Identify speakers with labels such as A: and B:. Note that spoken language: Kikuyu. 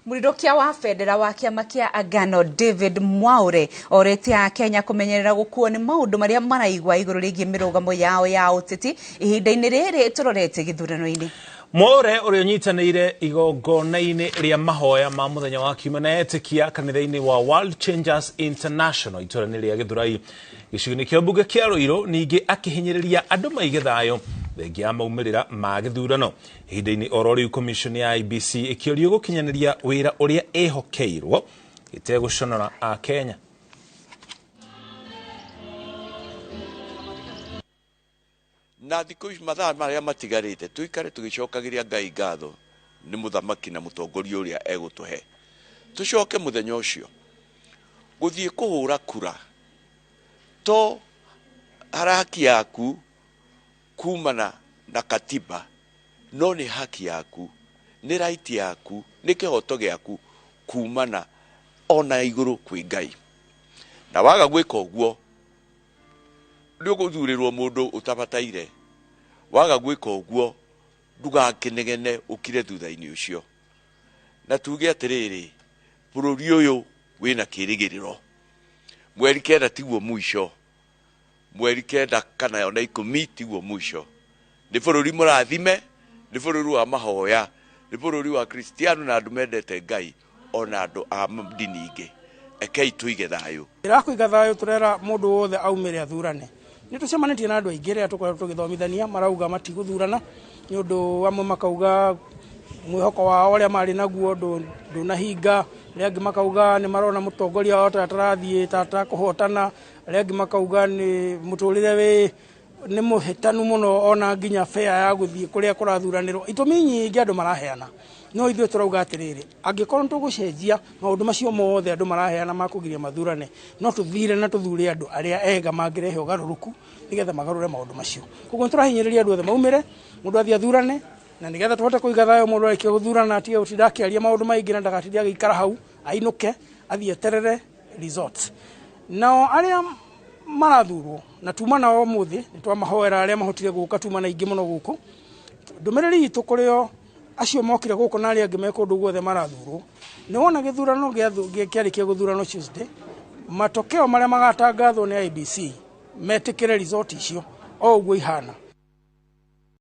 A: Mũrirũkia wa bendera wa kĩama kĩa Agano David Mwaure orĩtie Akenya kũmenyerera gũkuo nĩ maũndũ marĩa maraigua igũrũ rĩgiĩ mĩrũgamo yao ya ũteti ihinda-inĩ rĩrĩ tũrorete gĩthurano-inĩ.
B: Mwaure ũrĩa ũnyitanĩire igongona-inĩ rĩa mahoya ma mũthenya wa kiumia na etĩkia kanitha-inĩ wa World Changers International itũũra-inĩ rĩa Gĩthũrai gĩcigo-inĩ kĩa mbunge kĩa Ruiru, ningĩ akĩhinyĩrĩria andũ maige thayũ thengia ya maumĩrĩra ma gĩthurano. Ihinda-inĩ oro rĩu commission ya IEBC ĩkĩũrio gũkinyanĩria wĩra ũrĩa ĩhokeirwo ĩtegũconora Akenya.
C: Na thikũ ici mathaa marĩa matigarĩte tũikare tũgĩcokagĩria Ngai ngatho nĩ mũthamaki na mũtongoria ũrĩa egũtũhe. Tũcoke mũthenya ũcio gũthiĩ kũhũra kura to haki yaku kumana na katiba, no nĩ haki yaku, nĩ right yaku, nĩ kĩhoto gĩaku kumana ona igũrũ kwĩ Ngai. Na waga gwĩka ũguo nĩ ũgũthurĩrwo mũndũ ũtabataire. Waga gwĩka ũguo ndũgakĩnegene ũkire thutha-inĩ ũcio. Na tuge atĩrĩrĩ, bũrũri ũyũ wĩna kĩrĩgĩrĩro. Mweri 9 tiguo mũico, mweri 9 kana ona 10 tiguo mũico. Nĩ bũrũri mũrathime, nĩ bũrũri wa mahoya, nĩ bũrũri wa Kristiano na andũ mendete Ngai ona andũ a ndini ingĩ. Rekei tũige thayũ.
D: Njĩra ya kũiga thayũ tũrera mũndũ wothe aumĩre athurane. Nĩ tũcemanĩtie na andũ aingĩ rĩrĩa tũkoretwo tũgĩthomithania, marauga matigũthurana nĩ ũndũ amwe makauga mwĩhoko wao ũrĩa marĩ naguo ndũnahinga, arĩa angĩ makauga nĩ marona mũtongoria wao ta atarathiĩ ta atakũhotana, arĩa angĩ makauga nĩ mũtũrĩre wĩ nĩ mũhĩtanu mũno ona nginya fare ya gũthiĩ kũrĩa kũrathuranĩrwo. Itũmi nyingĩ andũ maraheana, no ithuĩ tũrauga atĩrĩrĩ, angĩkorwo nĩ tũgũcenjia maũndũ macio mothe andũ maraheana ma kũgiria mathurane, no tũthire na tũthure andũ arĩa ega mangĩrehe ũgarũrũku nĩgetha magarũre maũndũ macio. Koguo nĩ tũrahinyĩrĩria andũ othe maumĩre, mũndũ athiĩ athurane, na nĩgetha tũhote kũiga thayũ mũndũ arĩkia gũthurana atige gũtinda akĩaria maũndũ maingĩ na ndagatinde agĩikara hau, ainũke athiĩ eterere results. Nao arĩa marathurwo na tuma nao ũmũthĩ nĩ twamahoera arĩa mahotire gũka, tuma na aingĩ mũno gũkũ. Ndũmĩrĩri itũ kũrĩ o acio mokire gũkũ na arĩa angĩ me kũndũ guothe marathurwo, nĩ wona gĩthurano kĩarĩkia gũthurano Tuesday, matokeo marĩa magatangathwo nĩ IEBC metĩkĩre result icio o ũguo ihana.